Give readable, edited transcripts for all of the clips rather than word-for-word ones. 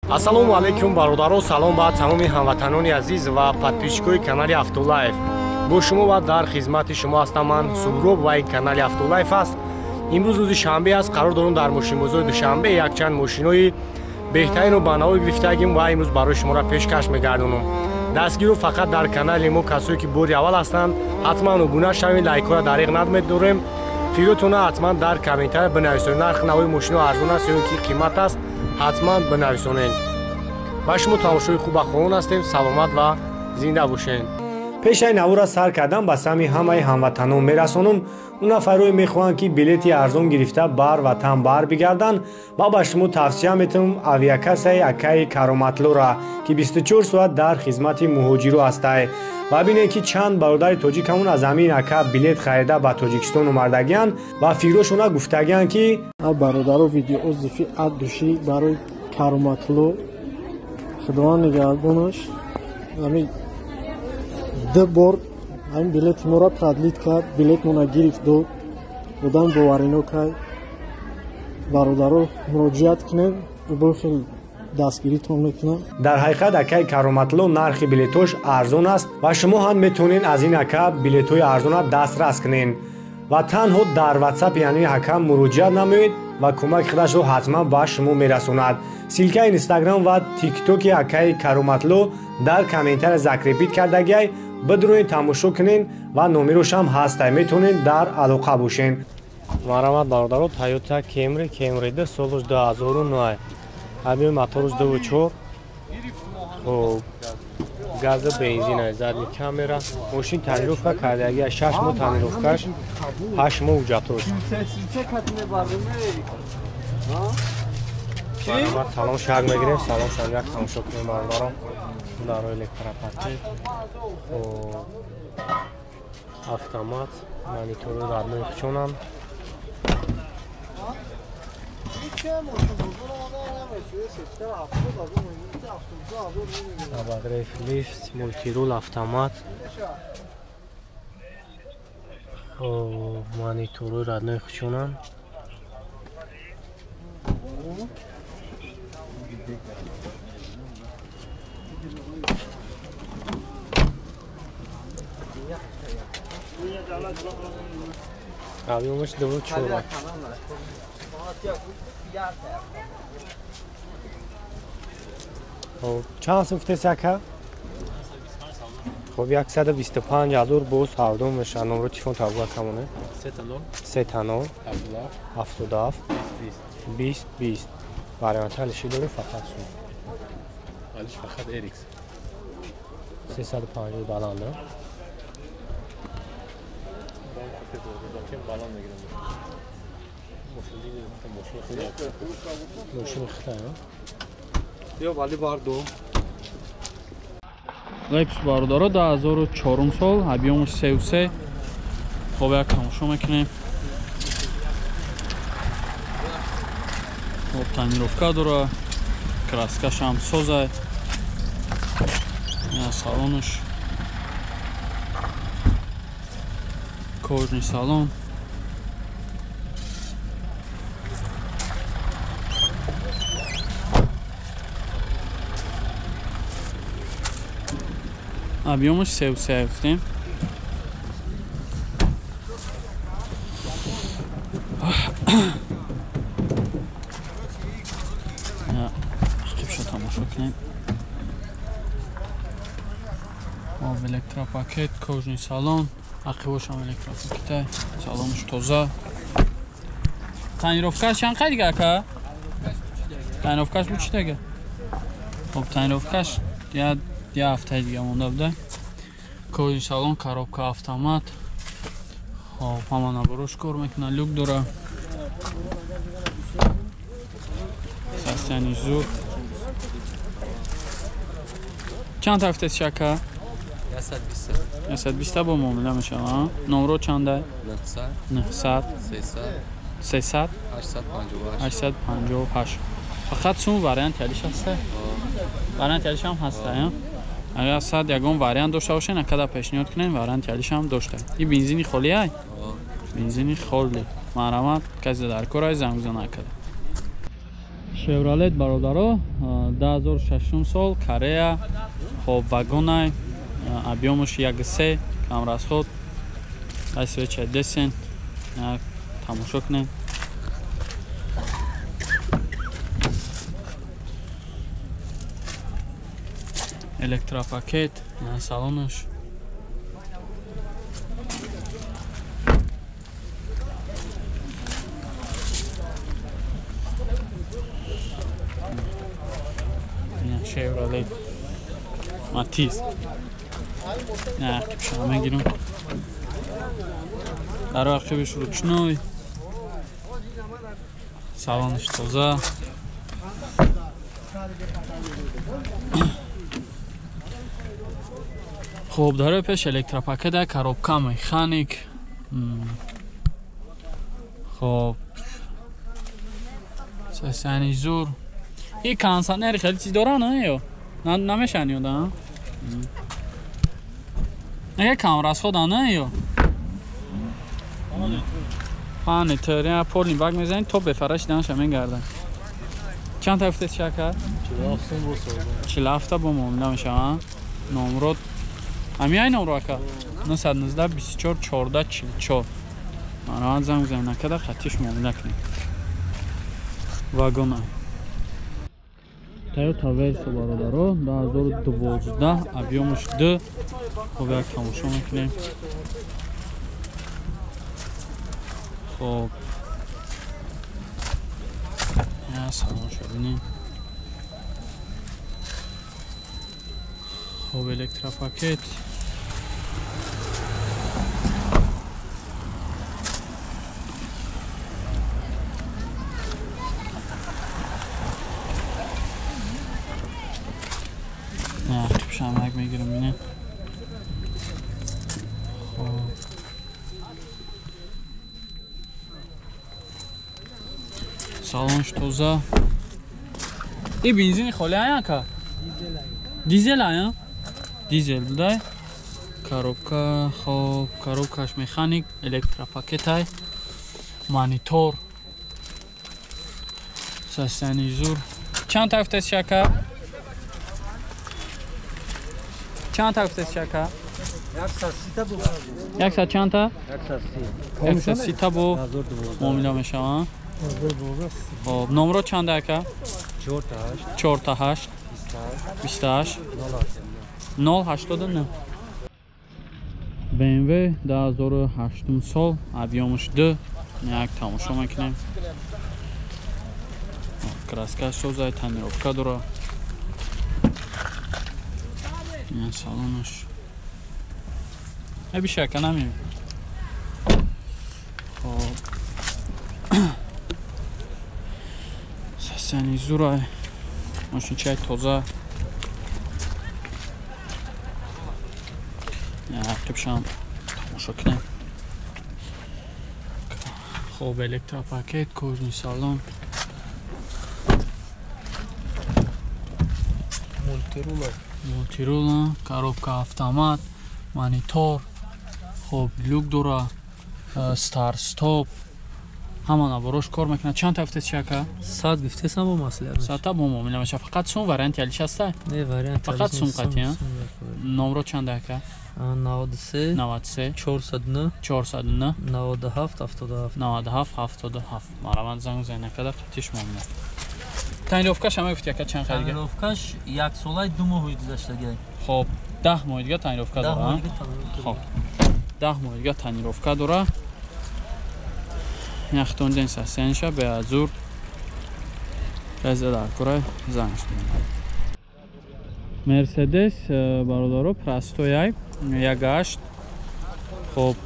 Ассалому алайкум бародаро, салом ба тамоми ҳамватанони азиз ва подписчикои канали Автолайф. Бо шумо ва дар хизмати шумо ҳастам ман Суҳроб ва ин канали Автолайф аст. Имрӯз рӯзи шанбе аст, қарор дорем дар мошинбозори Душанбе якчанд мошинои беҳтарину банаво гирифтагим ва имрӯз барои шуморо пешкаш мегардонам. Дастгиру фақат дар канали мо касое ки бори аввал ҳастанд, ҳатман обуна шавед, лайкҳоро дариқ намедорем. Фикротонро ҳатман дар комментария бинависонед. Нархи навои мошино арзон аст ё ки қимат аст, ҳатман бинависонед. Ба шумо тамошои хуб хоҳон ҳастем. Саломат ва зинда бошед. Пешаи навора сар кардан ба сами ҳамаи ҳамватанон мерасонам. Он нафарое мехоҳанд ки билети арзон гирифта бар ватан бар бигарданд ва ба шумо тавсия метавонам авиакассаи акаи Кароматлора ки 24 соат дар хизмати муҳоҷиро ҳастай. Ва бинед ки чанд бародари тоҷикамон аз ҳамин ака билет харида ба Тоҷикистон омардагианд ва фикрошона гуфтагианд ки бародаро видеоотзифи ад душӣ барои Кароматло худованд нигаҳбонаш. Ҳамин ду бор ҳамин билети моро продлить кард, билетмона гирифт дод, одам боварино кард. Бародаро муроҷиат кунем, бо хел дастгиритон мекунам. Дар ҳақиқат акаи Кароматло нархи билетош арзон аст ва шумо ҳам метавонед аз ин ака билетҳои арзона дастрас кунед ва танҳо дар ватсап яъне ака муроҷиат намоед ва кӯмаки худашро ҳатман ба шумо мерасонад. Ссылкаи Инстаграм ва Тиктоки акаи Кароматло дар комментария закрепить кардагиай, бидуроед тамошо кунед ва номерошам ҳастай, метавонед дар алоқа бошед. Марҳамат бародаро, Toyota Camry, Camry 2 солаш 2009, объёми мотораш 2.4, хоб газа бензин, задний камера. Мошин тонировка кардагия, 6 моҳ тонировкаш, 8 моҳ ҳуҷҷатош. Марҳамат, салом шаг мегирем, салом шаг як тамошо кунем бародарон. Дарои электропакет, автомат, монитори родной хучонам. Обогрев лифт, мультирул, автомат, монитори родной хучонам. Объёмаш 2.4. Хоб чанд сум гуфтест ака? Хоб 125 ҳазор боз ҳавдум мешавад. Номро телефон табула камоне? 3-0 77 20 20. Вариант алиши дорем фақат сум. Алиш фақат RX. 350 баланд. Мошини хитай. Ё вали бардо. Лексус бародаро 2004 сол, объёмаш 3.3. Хоб як тамошо мекунем. Хоб тонировка дора, краскаш ҳам соза. Салонаш кожный салон. Объёмаш 3.3 гуфтем. Ақибшо тамошо кунем. Об электропакет, кожный салон, ақибошам электропакета, салонаш тоза. Тонировкаш чанд қай дига ака? Тонировкаш бу чӣ дига? Хоб тонировкаш я ҳафтаи дига монда буда. Кожный салон, коробка автомат. Хоб ҳама наборош кор мекунад, люк дора. Состояние зур. Чанд тарафтест шака? 120 бо муомила мешавад. Номро чанда? 900 300 858. Фақат сум вариант алиш ҳаста? Вариант алиш ҳам ҳаста. Агар сад ягон вариант дошта бошед, акада пешниҳод кунем, вариант алиш ҳам дошта. Ин бензини холӣ ай? Бензини холӣ. Марҳамат, касе дар кор ай занг бизана акада. Chevrolet бародаро 2006 сол, Корея, хоб вагонай, объёмаш 1.3, кам расход. Ай свеча десен, тамошо кунем. Электропакет, салонаш. Chevrolet Matiz. Не, қипша мегирам. Дар ақибиш ручной. Салонаш тоза. Хуб, дар пеш электропакет, коробка механик. Хуб. Сасани зур. И кондиционер хеле чиз дора на ё? Намешани ёда? Ага кам расхода на ё? 5 литр, я полный бак мезанем, то бефараш данша мегардан. Чанд та гуфтед шака? 47 бо муомила мешава. Номрод. Ами ай номро ака? 919 24 14 44. Марават занг занг накарда хатиш муомила кунем. Вагона. Toyota Verso бародаро 2012 объёмаш 2. Хоб як тамошо мекунем. Хоб я салоншо бинем. Хоб электропакет. Шамак мегирам ине. Хоб. Салонш тоза. И бензини холи ая ка? Дизел ая? Дизел будай. Коробка, хоб, коробкаш механик, электропакетай, монитор. Састани зур. Чанд та гуфтед шака? Чанд та гуфтед шака? 130 чанд та? 130 та бо муомила мешава. Хоб, номро чанд ака? 4 8 28 089. BMW 2008 сол, объёмаш 2. Як тамошо мекунем. Краска созай, тонировка дора. Салонаш. Бишака намем. Хоб. Сасани зурай. Мошинчай тоза. Ақибшам тамошо кунем. Хоб, электропакет, кожный салон. Мультирула, коробка автомат, монитор, хоб люк дора, старт стоп. Ҳама наборош кор мекунад. Чанд та гуфтед шака? 100 гуфтесам бо маслиҳат. 100 та бо муомила мешава. Фақат сум варианти алиш ҳаста? Не, вариант фақат сум қатъи, Номро чанд ака? 93 93 409 409 97 77 97 77. Мараванд занг занг накарда қатиш муомила. Тонировкаш ҳама гуфти ака чанд харига? Тонировкаш як солаи 2 моҳи гузаштагай. Хоб, 10 моҳи дига тонировка дора. Хоб. 10 моҳи дига тонировка дора. Яхтон ден сасенша бе азур. Реза дар кура занг шуд. Мерседес бародаро простояй 1.8. Хоб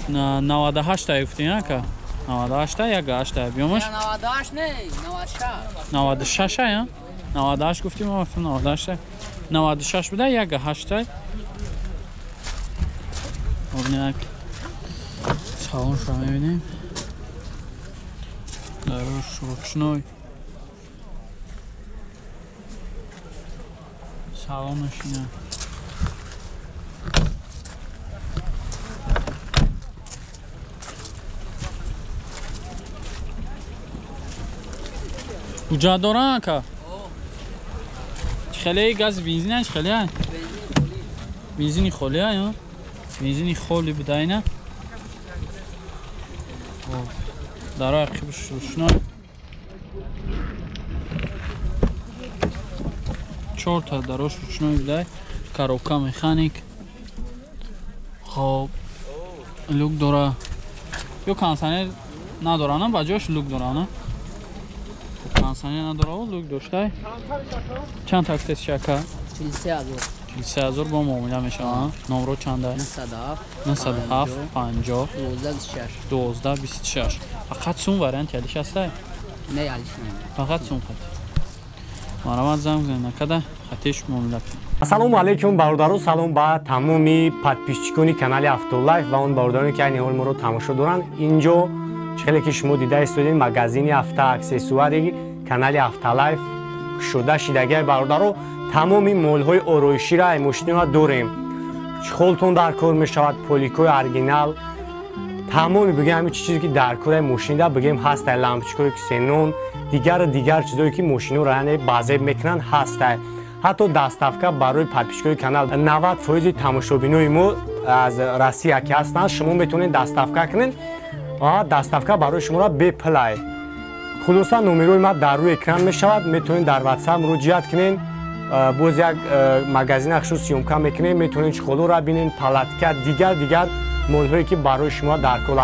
98 та гуфти ака? 98 та 1.8 та объёмаш? 98 не, 96. 96 ая? 98 гуфтим, ма гуфтам 98. 96 буда 1.8 та. Хоб як салоншо мебинем. Дарош ручной. Салонаш ина. Ҳуҷҷат доранд ака? Хеле газ бензин чӣ хеле? Бензини холӣ ай? Бензини холӣ буда ина. Дарои ақибаш рӯшно. 4 та дарош рӯшнои буда. Коробка механик. Хоб люк дора. Ё кондиционер надора, на ба ҷош люк дора, на? Кондиционер надора, люк доштай. Чанд таксис шака? 43000. 43000 бо муомила мешавад. Номро чанда? 907 907 50 12 26. 12 26. Фақат сум вариант ялиш ҳастай? Не, ялиш не. Фақат сум хати. Марамат занг занг накада хатиш муомила. Ассалому алайкум бародаро, салом ба тамоми подписчикони канали Автолайф ва он бародароне ки айни ҳол моро тамошо доранд. Инҷо хеле ки шумо дида истодед магазини автоаксессуари канали Автолайф кушода шидагиай бародаро. Тамоми молҳои ороиширо ай мошинро дорем. Чхолтон дар кор мешавад, поликои оригинал, тамоми бигем ҳамин чизе ки дар кори мошинда бигем ҳастай, лампочкаҳои ксенон, дигар чизое ки мошинро яъне базеб мекунанд ҳастай. Ҳатто доставка барои подписчикои канал 90% тамошобинои мо аз Россия ки ҳастанд, шумо метавонед доставка кунед ва доставка барои шуморо бепулай. Хулоса номерои ма дар рӯи экран мешавад, метавонед дар WhatsApp муроҷиат кунед. Боз як магазин ахшу съёмка мекунем, метавонед чхолоро бинед, палатка, дигар молҳое ки барои шумо дар кор аст.